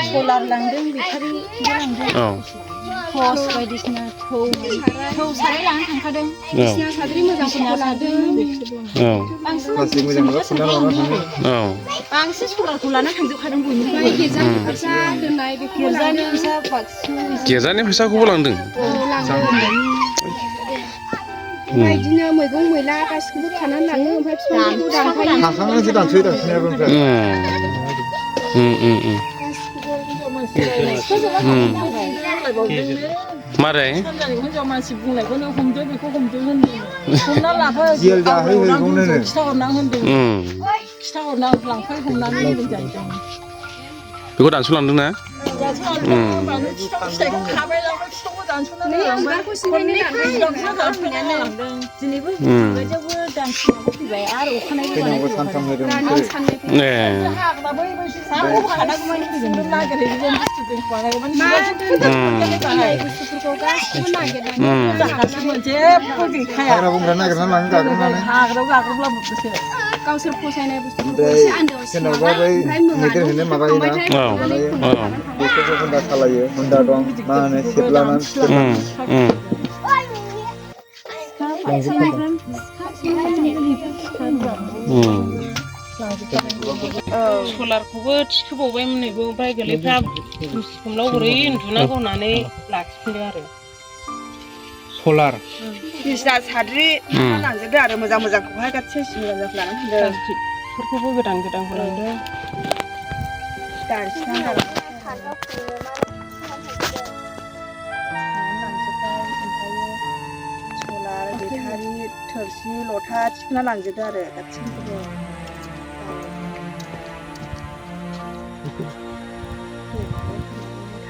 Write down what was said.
सलार लांदों बेटारि लांदों टर्च बायदिसिना थौ साराय लानानै थांखादों बिसिना साद्रि मोजांखौ लादों बांसिन सलारखौ लाना थांजोबखादों बयनिफ्राय गिर्जानि फैसा दोननाय गिर्जानि फैसा गिर्जानि फैसाखौबो लांदों बिदिनो मैगं मैला गासिखौबो खानानै लाङो ओमफ्राय बिफांफोरखौ दानफायो हाखांनानैसो दानसोयो मारै हिनजाव मानसि बुंनायखौनो हमदो बेखौ हमदो होनदों हमना लाफा खिथाहरना होनदों खिथाहरना लांफाय हमनानै होनदों जाहैदों बेखौ दानस'लांदों ना फिथाइखौ खाबाय लांबाय फिथाइखौ दानस'नानै लांदों दिनैबो बेबायदियावबो दानस'नानै फैबाय आरो अखानायै बुस्थुफोरखौ गासिबो नागिरनानै हाग्रायाव गाग्रोबलाबोसो गावसोर फसायनाय बुस्थुफोरखौ एसे आन्दोआवसो होनदा सालायो होनदा दं मा होनो सिथलानानै सलारखौबो थिखोबावबायमोन नैबो ओमफ्राय गोरलैफ्रा खोमलाव बोरै उन्दुनांगौ होननानै लाखिफिनदों आरो सलार बिसिना साद्रि लांजोबदों आरो मोजां मोजांखौहाय गासै मोजां लानानै थांदों फोरखौबो गोदान गोदानखौ लांदों सलार बेटारि थोरसि लथा थिखोना लांजोबदों आरो गासैखौबो